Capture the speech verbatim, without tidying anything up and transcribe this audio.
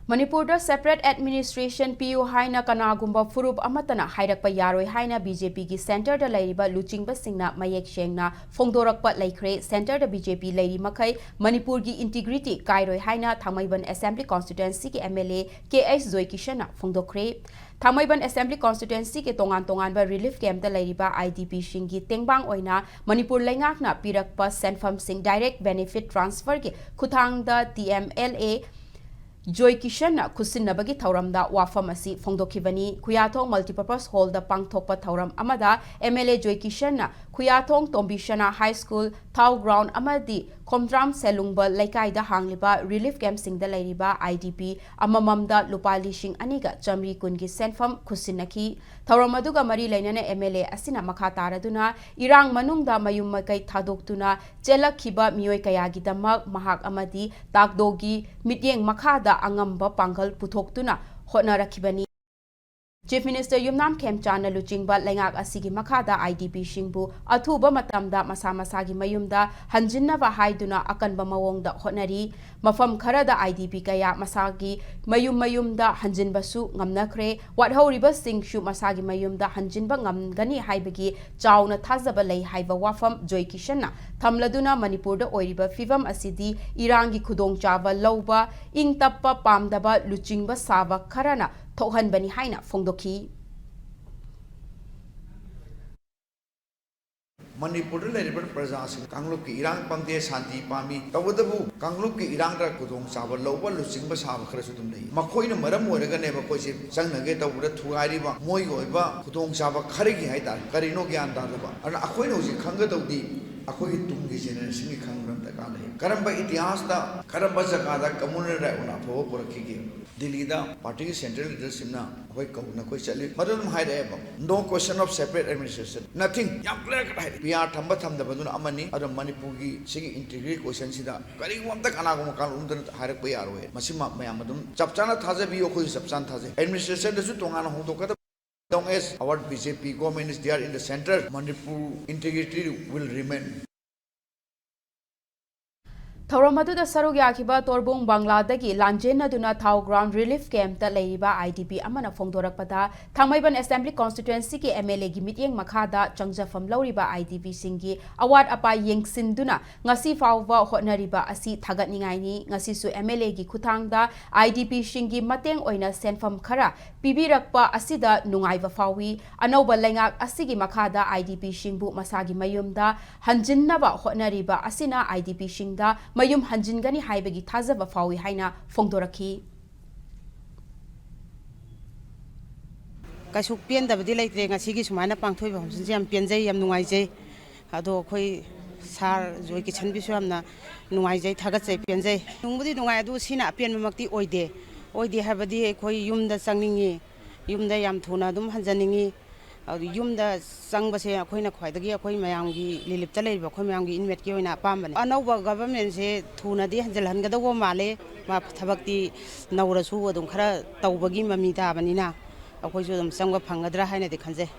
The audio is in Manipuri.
ꯃꯅꯤꯄꯨꯔꯗ separate administration ꯄꯤꯌꯨ ꯍꯥꯏꯅ ꯀꯅꯥꯒꯨꯝꯕ ꯐꯨꯔꯨꯞ ꯑꯃꯠꯇꯅ ꯍꯥꯏꯔꯛꯄ ꯌꯥꯔꯣꯏ ꯍꯥꯏꯅ BJPꯒꯤ centreꯗ ꯂꯩꯔꯤꯕ ꯂꯨꯆꯤꯡꯕꯁꯤꯡꯅ ꯃꯌꯦꯛ ꯁꯦꯡꯅ ꯐꯣꯡꯗꯣꯔꯛꯄ ꯂꯩꯈ꯭ꯔꯦ꯫ Centreꯗ BJP ꯂꯩꯔꯤ ꯃꯈꯩ ꯃꯅꯤꯄꯨꯔꯒꯤ integrity ꯀꯥꯏꯔꯣꯏ ꯍꯥꯏꯅ ꯊꯥꯡꯃꯩꯕꯟ Assembly Constituencyꯒꯤ MLA ꯀꯦ ꯑꯩꯆ ꯖꯣꯏꯀꯤꯁꯟꯅ ꯐꯣꯡꯗꯣꯛꯈ꯭ꯔꯦ꯫ ꯊꯥꯡꯃꯩꯕꯟ Assembly Constituencyꯒꯤ ꯇꯣꯉꯥꯟ ꯇꯣꯉꯥꯟꯕ relief campꯇ ꯂꯩꯔꯤꯕ IDPꯁꯤꯡꯒꯤ ꯇꯦꯡꯕꯥꯡ ꯑꯣꯏꯅ ꯃꯅꯤꯄꯨꯔ ꯂꯩꯉꯥꯛꯅ ꯄꯤꯔꯛꯄ ꯁꯦꯟꯐꯝꯁꯤꯡ direct benefit transferꯒꯤ ꯈꯨꯠꯊꯥꯡꯗ ꯇꯤ ꯑꯦꯝ ꯑꯦꯜ ꯑꯦ ꯖꯣꯏ ꯀꯤꯁꯟꯅ ꯈꯨꯠꯁꯤꯟꯅꯕꯒꯤ ꯊꯧꯔꯝꯗ ꯋꯥꯐꯝ ꯑꯁꯤ ꯐꯣꯡꯗꯣꯛꯈꯤꯕꯅꯤ꯫ ꯈꯨꯌꯥꯊꯣꯡ Multipurpose Hallꯗ ꯄꯥꯡꯊꯣꯛꯄ ꯊꯧꯔꯝ ꯑꯃꯗ MLA ꯖꯣꯏ ꯀꯤꯁꯟꯅ ꯈꯨꯌꯥꯊꯣꯡ ꯇꯣꯝꯕꯤꯁꯅꯥ High School, ꯊꯥꯎ ground ꯑꯃꯗꯤ ꯈꯣꯝꯗ꯭ꯔꯥꯝ ꯁꯦꯂꯨꯡꯕ ꯂꯩꯀꯥꯏꯗ ꯍꯥꯡꯂꯤꯕ relief campꯁꯤꯡꯗ ꯂꯩꯔꯤꯕ IDP ꯑꯃꯃꯝꯗ ꯂꯨꯄꯥ ꯂꯤꯁꯤꯡ ꯑꯅꯤꯒ ꯆꯥꯃꯔꯤ ꯀꯨꯟꯒꯤ ꯁꯦꯟꯐꯝ ꯈꯨꯠꯁꯤꯟꯅꯈꯤ꯫ ꯊꯧꯔꯝ ꯑꯗꯨꯒ ꯃꯔꯤ ꯂꯩꯅꯅ MLA ꯑꯁꯤꯅ ꯃꯈꯥ ꯇꯥꯔꯗꯨꯅ ꯏꯔꯥꯡ ꯃꯅꯨꯡꯗ ꯃꯌꯨꯝ ꯃꯀꯩ ꯊꯥꯗꯣꯛꯇꯨꯅ ꯆꯦꯜꯂꯛꯈꯤꯕ ꯃꯤꯑꯣꯏ ꯀꯌꯥꯒꯤꯗꯃꯛ ꯃꯍꯥꯛ ꯑꯃꯗꯤ ꯇꯥꯛꯗꯣꯒꯤ ꯃꯤꯠꯌꯦꯡ ꯃꯈꯥꯗ ꯑꯉꯝꯕ ꯄꯥꯡꯒꯜ ꯄꯨꯊꯣꯛꯇꯨꯅ ꯍꯣꯠꯅꯔꯛꯈꯤꯕꯅꯤ꯫ Chief Minister ꯌꯨꯝꯅꯥꯝ ꯈꯦꯝꯆꯥꯟꯅ ꯂꯨꯆꯤꯡꯕ ꯂꯩꯉꯥꯛ ꯑꯁꯤꯒꯤ ꯃꯈꯥꯗ IDPꯁꯤꯡꯕꯨ ꯑꯊꯨꯕ ꯃꯇꯝꯗ ꯃꯁꯥ ꯃꯁꯥꯒꯤ ꯃꯌꯨꯝꯗ ꯍꯟꯖꯤꯟꯅꯕ ꯍꯥꯏꯗꯨꯅ ꯑꯀꯟꯕ ꯃꯑꯣꯡꯗ ꯍꯣꯠꯅꯔꯤ꯫ ꯃꯐꯝ ꯈꯔꯗ IDP ꯀꯌꯥ ꯃꯁꯥꯒꯤ ꯃꯌꯨꯝ ꯃꯌꯨꯝꯗ ꯍꯟꯖꯤꯟꯕꯁꯨ ꯉꯝꯅꯈ꯭ꯔꯦ꯫ ꯋꯥꯠꯍꯧꯔꯤꯕꯁꯤꯡꯁꯨ ꯃꯁꯥꯒꯤ ꯃꯌꯨꯝꯗ ꯍꯟꯖꯤꯟꯕ ꯉꯝꯒꯅꯤ ꯍꯥꯏꯕꯒꯤ ꯆꯥꯎꯅ ꯊꯥꯖꯕ ꯂꯩ ꯍꯥꯏꯕ ꯋꯥꯐꯝ ꯖꯣꯏ ꯀꯤꯁꯟꯅ ꯊꯝꯂꯗꯨꯅ ꯃꯅꯤꯄꯨꯔꯗ ꯑꯣꯏꯔꯤꯕ ꯐꯤꯚꯝ ꯑꯁꯤꯗꯤ ꯏꯔꯥꯡꯒꯤ ꯈꯨꯗꯣꯡꯆꯥꯕ ꯂꯧꯕ, ꯏꯪ ꯇꯞꯄ ꯄꯥꯝꯗꯕ ꯂꯨꯆꯤꯡꯕ ꯁꯥꯕ ꯈꯔꯅ ꯊꯣꯛꯍꯟꯕꯅꯤ ꯍꯥꯏꯅ ꯐꯣꯡꯗꯣꯛꯈꯤ꯫ ꯃꯅꯤꯄꯨꯔꯗ ꯂꯩꯔꯤꯕ ꯄ꯭ꯔꯖꯥꯁꯤꯡ ꯀꯥꯡꯂꯨꯞꯀꯤ ꯏꯔꯥꯡ ꯄꯥꯝꯗꯦ, ꯁꯥꯟꯇꯤ ꯄꯥꯝꯃꯤ꯫ ꯇꯧꯕꯇꯕꯨ ꯀꯥꯡꯂꯨꯞꯀꯤ ꯏꯔꯥꯡꯗ ꯈꯨꯗꯣꯡꯆꯥꯕ ꯂꯧꯕ ꯂꯨꯆꯤꯡꯕ ꯁꯥꯕ ꯈꯔꯁꯨ ꯑꯗꯨꯝ ꯂꯩ꯫ ꯃꯈꯣꯏꯅ ꯃꯔꯝ ꯑꯣꯏꯔꯒꯅꯦꯕ ꯑꯩꯈꯣꯏꯁꯦ ꯆꯪꯅꯒꯦ ꯇꯧꯕꯗ ꯊꯨꯒꯥꯏꯔꯤꯕ, ꯃꯣꯏꯒꯤ ꯑꯣꯏꯕ ꯈꯨꯗꯣꯡꯆꯥꯕ ꯈꯔꯒꯤ ꯍꯥꯏꯇꯥꯔꯦ꯫ ꯀꯔꯤꯅꯣ ꯒ꯭ꯌꯥꯟ ꯇꯥꯗꯕ꯫ ꯑꯗꯨꯅ ꯑꯩꯈꯣꯏꯅ ꯍꯧꯖꯤꯛ ꯈꯪꯒꯗꯧꯗꯤ ꯑꯩꯈꯣꯏꯒꯤ ꯇꯨꯡꯒꯤ generationꯒꯤ ꯈꯪꯕ ꯑꯃ ꯗꯔꯀꯥꯔ ꯂꯩ꯫ ꯀꯔꯝꯕ ꯏꯇꯤꯍꯥꯁꯇ, ꯀꯔꯝꯕ ꯖꯒꯥꯗ communal rightꯅ ꯑꯐꯕ ꯄꯨꯔꯛꯈꯤꯒꯦ? ꯗꯤꯜꯂꯤꯗ partyꯒꯤ central leadershipꯅ ꯑꯩꯈꯣꯏ ꯀꯧꯅ ꯑꯩꯈꯣꯏ ꯆꯠꯂꯤ꯫ ꯃꯗꯨ ꯑꯗꯨꯝ ꯍꯥꯏꯔꯛꯑꯦꯕ, "No question of separate administration, nothing." ꯌꯥꯝ clear cut ꯍꯥꯏꯔꯦ꯫ PR ꯊꯝꯕ ꯊꯝꯗꯕꯗꯨꯅ ꯑꯃꯅꯤ, ꯑꯗꯣ ꯃꯅꯤꯄꯨꯔꯒꯤ ꯁꯤꯒꯤ integrity questionꯁꯤꯗ ꯀꯔꯤꯒꯨꯝꯕ ꯑꯝꯇ ꯀꯅꯥꯒꯨꯝꯕ ꯀꯥꯡꯂꯨꯞ ꯑꯝꯇꯅ ꯍꯥꯏꯔꯛꯄ ꯌꯥꯔꯣꯏ꯫ ꯃꯁꯤꯃ ꯃꯌꯥꯝ ꯑꯗꯨꯝ ꯆꯞ ꯆꯥꯅ ꯊꯥꯖꯕꯤꯌꯨ, ꯑꯩꯈꯣꯏꯁꯨ ꯆꯞ ꯆꯥꯅ ꯊꯥꯖꯩ꯫ Administrationꯗꯁꯨ ꯇꯣꯉꯥꯟꯅ ꯍꯣꯡꯗꯣꯛꯀꯗꯕ, as long as our BJP government is there in the centre, Manipur integrity will remain. ꯊꯧꯔꯝ ꯑꯗꯨꯗ ꯁꯔꯨꯛ ꯌꯥꯈꯤꯕ ꯇꯣꯔꯕꯨꯡ ꯕꯪꯂꯥꯗꯒꯤ ꯂꯥꯟꯖꯦꯟꯅꯗꯨꯅ ꯊꯥꯎ ꯒ꯭ꯔꯥꯎꯟ ꯔꯤꯂꯤꯐ ꯀꯦꯝꯞꯇ ꯂꯩꯔꯤꯕ ꯑꯥꯏ ꯗꯤ ꯄꯤ ꯑꯃꯅ ꯐꯣꯡꯗꯣꯔꯛꯄꯗ, ꯊꯥꯡꯃꯩꯕꯟ ꯑꯦꯁꯦꯝꯕ꯭ꯂꯤ ꯀꯣꯟꯁꯇꯤꯇ꯭ꯋꯦꯟꯁꯤꯒꯤ ꯑꯦꯝ ꯑꯦꯜ ꯑꯦꯒꯤ ꯃꯤꯠꯌꯦꯡ ꯃꯈꯥꯗ ꯆꯪꯖꯐꯝ ꯂꯧꯔꯤꯕ ꯑꯥꯏ ꯗꯤ ꯄꯤꯁꯤꯡꯒꯤ ꯑꯋꯥꯠ ꯑꯄꯥ ꯌꯦꯡꯁꯤꯟꯗꯨꯅ ꯉꯁꯤ ꯐꯥꯎꯕ ꯍꯣꯠꯅꯔꯤꯕ ꯑꯁꯤ ꯊꯥꯒꯠꯅꯤꯡꯉꯥꯏꯅꯤ꯫ ꯉꯁꯤꯁꯨ ꯑꯦꯝ ꯑꯦꯜ ꯑꯦꯒꯤ ꯈꯨꯠꯊꯥꯡꯗ ꯑꯥꯏ ꯗꯤ ꯄꯤꯁꯤꯡꯒꯤ ꯃꯇꯦꯡ ꯑꯣꯏꯅ ꯁꯦꯟꯐꯝ ꯈꯔ ꯄꯤꯕꯤꯔꯛꯄ ꯑꯁꯤꯗ ꯅꯨꯡꯉꯥꯏꯕ ꯐꯥꯎꯏ꯫ ꯑꯅꯧꯕ ꯂꯩꯉꯥꯛ ꯑꯁꯤꯒꯤ ꯃꯈꯥꯗ ꯑꯥꯏ ꯗꯤ ꯄꯤꯁꯤꯡꯕꯨ ꯃꯁꯥꯒꯤ ꯃꯌꯨꯝꯗ ꯍꯟꯖꯤꯟꯅꯕ ꯍꯣꯠꯅꯔꯤꯕ ꯑꯁꯤꯅ ꯑꯥꯏ ꯗꯤ ꯄꯤꯁꯤꯡꯗ ꯃꯌꯨꯝ ꯍꯟꯖꯤꯟꯒꯅꯤ ꯍꯥꯏꯕꯒꯤ ꯊꯥꯖꯕ ꯐꯥꯎꯏ ꯍꯥꯏꯅ ꯐꯣꯡꯗꯣꯔꯛꯈꯤ꯫ ꯀꯩꯁꯨ ꯄꯦꯟꯗꯕꯗꯤ ꯂꯩꯇ꯭ꯔꯦ꯫ ꯉꯁꯤꯒꯤ ꯁꯨꯃꯥꯏꯅ ꯄꯥꯡꯊꯣꯛꯏꯕ ꯐꯪꯁꯟꯁꯦ ꯌꯥꯝ ꯄꯦꯟꯖꯩ, ꯌꯥꯝ ꯅꯨꯡꯉꯥꯏꯖꯩ꯫ ꯑꯗꯣ ꯑꯩꯈꯣꯏ ꯁꯥꯔ ꯖꯣꯏ ꯀꯤꯁꯟꯕꯤꯁꯨ ꯌꯥꯝꯅ ꯅꯨꯡꯉꯥꯏꯖꯩ, ꯊꯥꯒꯠꯆꯩ, ꯄꯦꯟꯖꯩ꯫ ꯅꯨꯡꯕꯨꯗꯤ ꯅꯨꯡꯉꯥꯏ, ꯑꯗꯨ ꯁꯤꯅ ꯑꯄꯦꯟꯕꯃꯛꯇꯤ ꯑꯣꯏꯗꯦ꯫ ꯑꯣꯏꯗꯦ ꯍꯥꯏꯕꯗꯤ ꯑꯩꯈꯣꯏ ꯌꯨꯝꯗ ꯆꯪꯅꯤꯡꯉꯤ, ꯌꯨꯝꯗ ꯌꯥꯝ ꯊꯨꯅ ꯑꯗꯨꯝ ꯍꯟꯖꯅꯤꯡꯉꯤ꯫ ꯑꯗꯨ ꯌꯨꯝꯗ ꯆꯪꯕꯁꯦ ꯑꯩꯈꯣꯏꯅ ꯈ꯭ꯋꯥꯏꯗꯒꯤ ꯑꯩꯈꯣꯏ ꯃꯌꯥꯝꯒꯤ ꯔꯤꯂꯤꯞꯇ ꯂꯩꯔꯤꯕ ꯑꯩꯈꯣꯏ ꯃꯌꯥꯝꯒꯤ ꯏꯟꯃꯦꯠꯀꯤ ꯑꯣꯏꯅ ꯑꯄꯥꯝꯕꯅꯤ꯫ ꯑꯅꯧꯕ ꯒꯚꯔꯟꯃꯦꯟꯁꯦ ꯊꯨꯅꯗꯤ ꯍꯟꯖꯤꯜꯍꯟꯒꯗꯧꯕ ꯃꯥꯜꯂꯦ꯫ ꯃꯥ ꯊꯕꯛꯇꯤ ꯅꯧꯔꯁꯨ ꯑꯗꯨꯝ ꯈꯔ ꯇꯧꯕꯒꯤ ꯃꯃꯤ ꯇꯥꯕꯅꯤꯅ ꯑꯩꯈꯣꯏꯁꯨ ꯑꯗꯨꯝ ꯆꯪꯕ ꯐꯪꯒꯗ꯭ꯔꯥ ꯍꯥꯏꯅꯗꯤ ꯈꯟꯖꯩ꯫